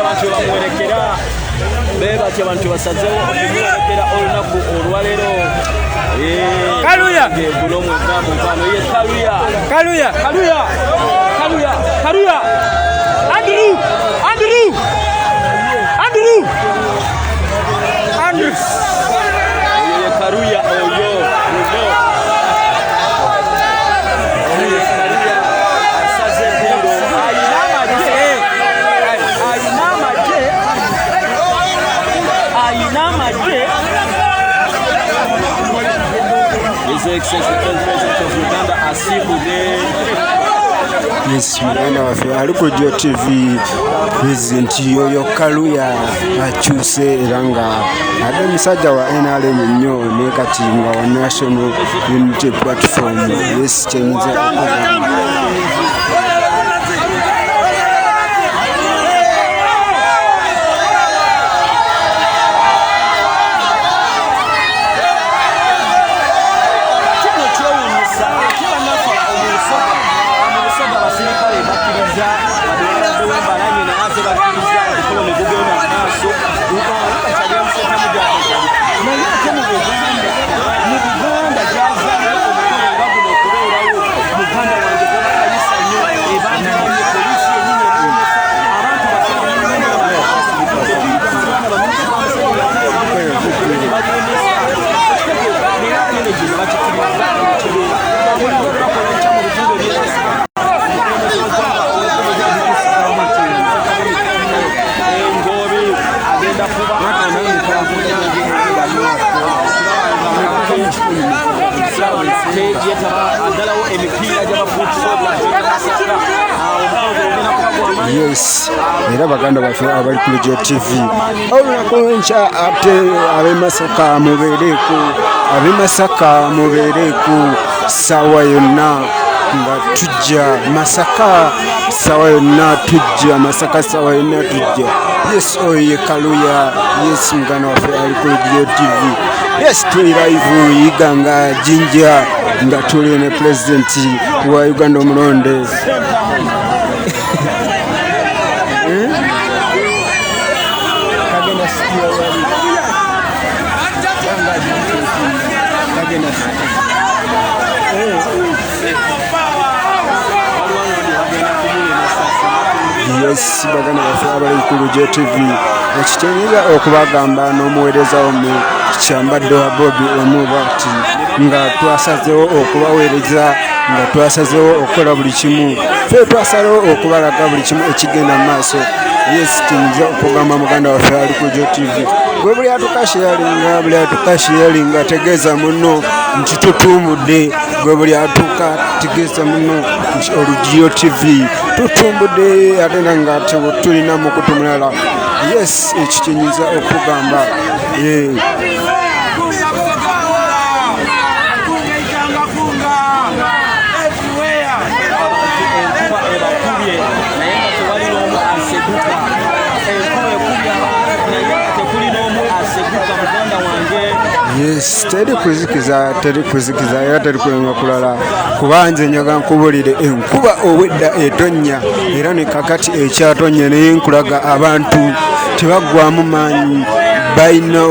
Abantu bamuwerekera bebatyo, abantu basazewo okumuwerekera olunaku olwaleero. Kaluya! Guno mwenda mumpano ye Kaluya. Kaluya! Kaluya, Kaluya, Kaluya. Andrew! Andrew! Andrew! Andrew! Oyo ye Kaluya, oyo muno oyo ye Kaluya asaze enguudo, ayina amagye, ayina amagye, ayina amagye. His Excellency the President of Uganda asiibudde. Yes, muganda waffe ali ku Gyo TV, pulezidenti yoyo Kaluya akyuse era nga ate musajja wa NRM nnyo, naye kati nga wa National Unity Platform. Yes, kyenyinza okugamba. Kino kyewuunyisa ate bannaffe mu Busoga abasirikale bakkiriza babalanye, naye ate bakkiriza omukolo ne gugenda mu maaso naye ate mu Buganda gyazaayo omukolo nga guno okubeerawo, muganda wange, gwabakayisa nnyo ebandibanye poliisi yenyini ekuumisa abantu. Balemesa naye ate ne gino bakikiriza ekibeera bakola enkya mu bitundu eby'Emasaka. Engobi agenda kuba yetaba aggalawo emipiira gy'abafuuti. Yes, era baganda baffe abali ku Lugyo TV, olunaku lwenkya ate ab'e Masaka mubeereeko, ab'e Masaka mubeereeko saawa yonna nga tujja Masaka, saawa yonna tujja Masaka, saawa yonna tujja. Yes, oyo ye Kaluya. Yes, muganda waffe ali ku Lugyo TV. Yes, tuli live Iganga, Jinja, nga tuli ne pulezidenti wa Uganda omulonde. Kagenda sikira wali kagenda. Yes, baganda baffe abali ku Lugyo TV, ekitegeeza okubagamba n'omuweereza wammwe Kyambadde wa Bobi omu bwati, nga twasazeewo okubaweereza, nga twasazeewo okukola buli kimu, fe twasalawo okubalaga buli kimu ekigenda mu maaso. Yes, tuyinza okugamba muganda waffe ali ku Lugyo TV, gwe buli atuka sharinga, buli atuka sharinga, tegeeza muno nti tutumbudde. Gwe buli atuuka tegeeza muno nti Olugyo TV tutumbudde, ate era nga tulina mukutu mulala. Yes, ekyo kyenyinza okugamba. Eh. Enkuba ebakubye naye nga tewali n'omu aseguka. Enkuba ekubye abantu naye nga tekuli n'omu aseguka, muganda wange. Yes, teri kuzikiza, teri kuzikiza, era teri kulenga kulala, kuba nze njaga nkubulire, enkuba obwedda etonnya era ne kakati ekyatonnya, naye nkulaga abantu tebaggwamu maanyi, balina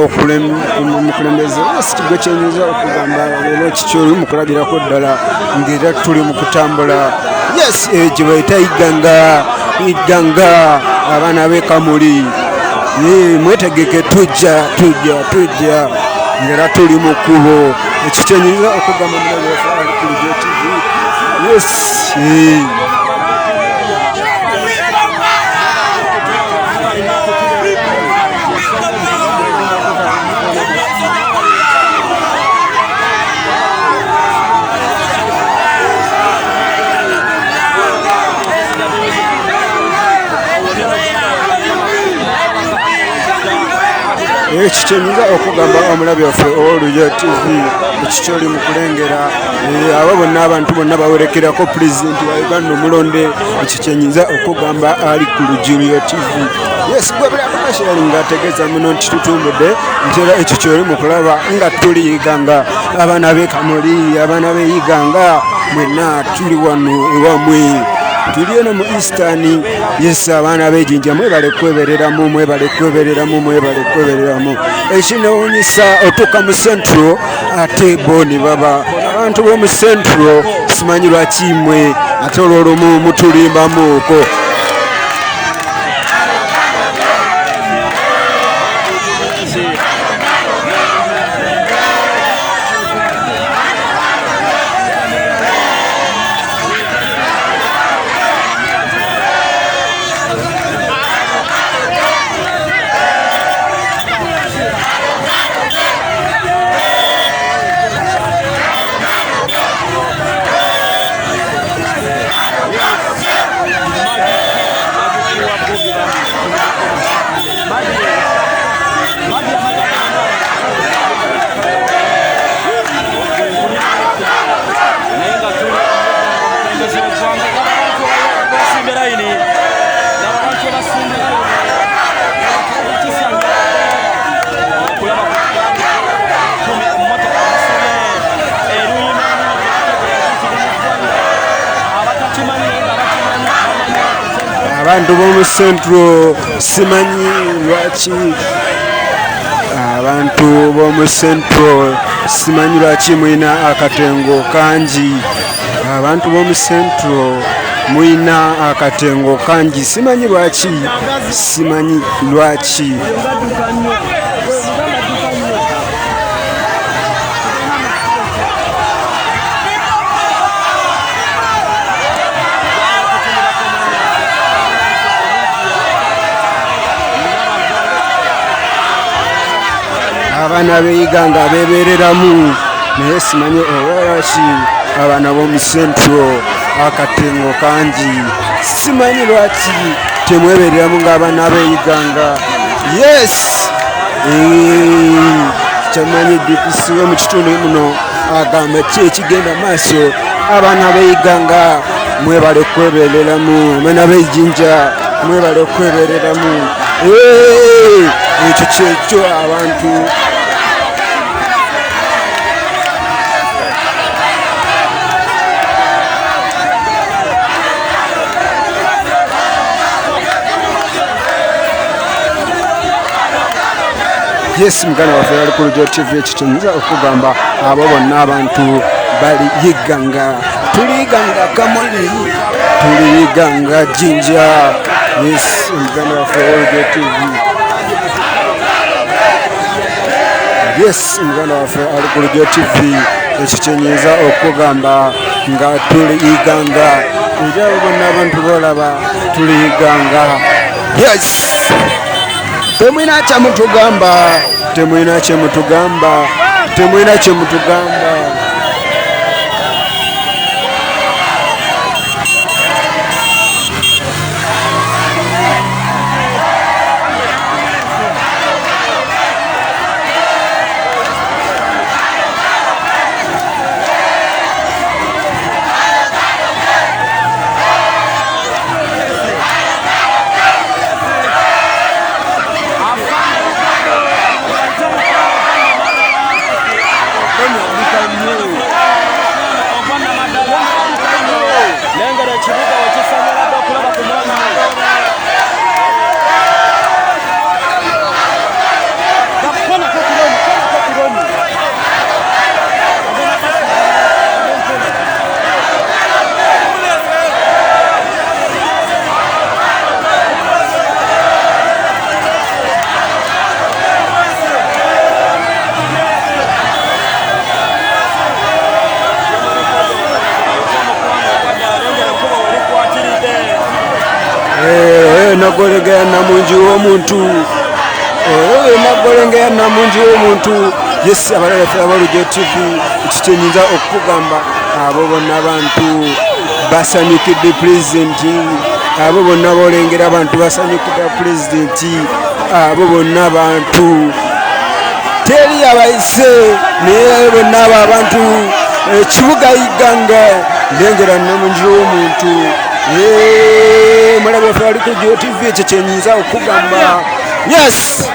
omukulembeze. Yes, gwe kyenyinza okugamba leero kikyoli mukulabirako ddala ng'era tuli mu kutambula. Yes, eyo gye bayita Iganga, Iganga, abaana b'e Kamuli. Mwetegeke, tujja, tujja, tujja ng'era tuli mu kkubo. Ekyo kyenyinza okugamba mulabe waffe ali ku Lugyo TV. Yes. Ekyo kyenyinza okugamba omulabi waffe ow'Olugyo TV, ekikyoli mu kulengera. Abo bonna, abantu bonna bawerekerako pulezidenti wa Uganda omulonde. Ekyo kyenyinza okugamba ali ku Lugyo TV. Yes, gwe buli atukasharinga ng'ategeeza muno nti tutumbudde, nti era ekyo kyoli mu kulaba nga tuliyiga nga abaana b'e Kamuli, abaana b'e Iganga, mwenna tuli wano ewamwe. Tuli eno mu Eastern. Yes, abaana b'ejinja mwebale kwebereramu, mwebale kwebereramu, mwebale kwebereramu. Ekinewunyisa otuuka mu Central ate bo ne baba abantu b'omu Central, simanyi lwaki mwe ate olw'olumu mutulimbamuuko. Naye nga tuli omukulembeze w'eggwanga basimbe layini, abantu basimbe layini okulaba kumi mmotoka zisibye eruyi abatakimanyi naye nga bakimanyi. Abantu b'omu Central, simanyi lwaki abantu b'omu Central, simanyi lwaki mulina akatengo kangi. Abantu b'omu Central mulina akatengo kangi, simanyi lwaki, simanyi lwaki. Abaana beyiga nga bebereramu, naye simanyi oba lwaki abaana b'omu Central akatengo kangi, simanyi lwaki temwebereramu ng'abaana beeyiganga. Yes, kyamanyi DPC we mu kitundu muno agamba ki ekigenda maaso. Abaana beeyiganga mwebale kwebereramu, abaana b'ejinja mwebale kwebereramu. Ekyo kyekyo abantu. Yes, muganda waffe ali ku Lujjo TV, ekyo kyenyinza okugamba abo bonna abantu bali Yiganga, tuliyiganga Kamuli, tuliyiganga Jinja. Yes, muganda waffe Lujjo TV. Yes, muganda waffe ali ku Lujjo TV, ekyo kyenyinza okugamba nga tuliyiganga eri abo bonna abantu bolaba tuliyiganga. Yes, temulina kyemutugamba, temulina kyemutugamba, temulina kyemutugamba. Lengera ekibuga wekisanyalade okulaba ku mwana. Lengera ekkubo werikwatiridde. Nagolengera namungi w'omuntu, nagolengera namungi w'omuntu. Yes, abalala ffe abalujjo TV, ekyo kyenyinza okukugamba abo bonna abantu basanyukidde pulezidenti, abo bonna bolengera abantu basanyukidde pulezidenti, abo bonna abantu teri abayise, naye bonna abo abantu ekibuga Iganga, lengera namungi w'omuntu. Mulabe waffe ali ku TV, ekyo kyenyinza okugamba. Yes.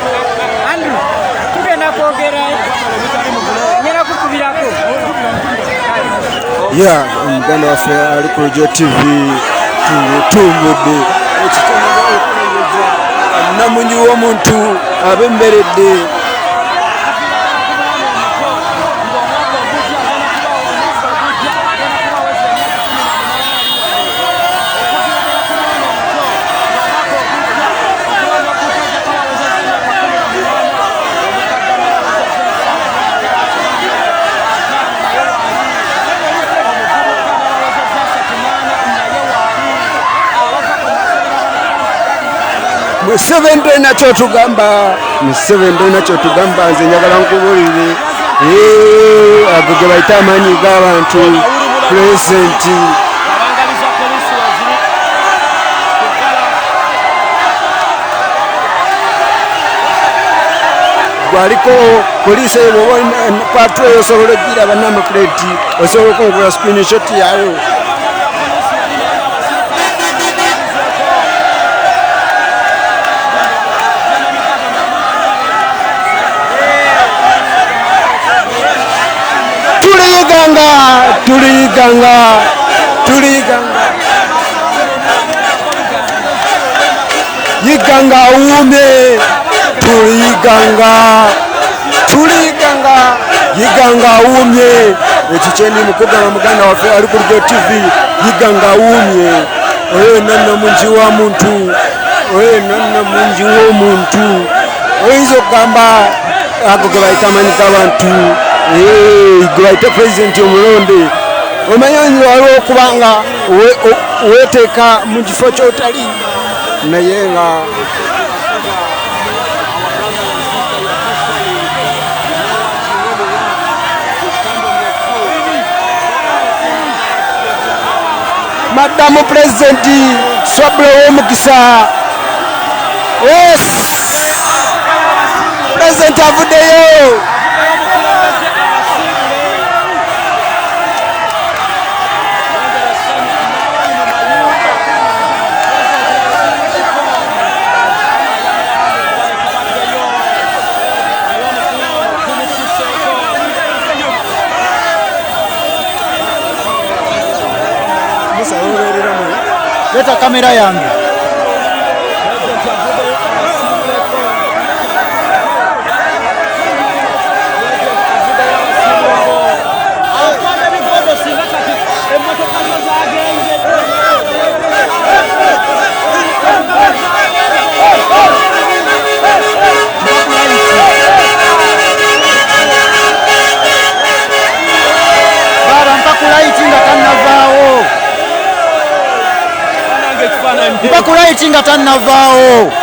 Andrew, tugenda kwogera, ngenda kukubirako. Ya, omuganda waffe ali ku Lujjo TV. Tutumbudde ekitongole okuweereza namungi w'omuntu abemberedde. Museveni tolina kyotugamba, Museveni tolina kyotugamba. Nze njagala nkubuulire, ago ge bayita amaanyi g'abantu. Pulezidenti gwaliko poliisi eyo, bwoba patro eyo osobola okugiraba, number plate osobola okunkula screenshot yayo. Tuliyiganga, tuliyiganga, tuliyiganga. Yiganga awuumye. Tuliyiganga, tuliyiganga. Yiganga awuumye. Ekyo kyendi mukugamba, muganda waffe ali ku Lugyo TV, Yiganga awuumye. Oyo nanna mungi wa muntu, oyo nanna mungi w'omuntu. Oyinza okugamba ago ge bayita amanyi g'abantu, ge bayita pulezidenti omulonde. Omanyi oyinza waliwo okuba nga weeteeka mu kifo ky'otali, naye nga madamu pulezidenti Swabula ow'omukisa. Yes, pulezidenti avuddeyo. Musa, wobeereramu. Leta kamera yange. Emmotoka zo zagenze. Baba, mpa ku light nga tannavaawo. Nange ekifaananyi. Mpa ku light nga tannavaawo.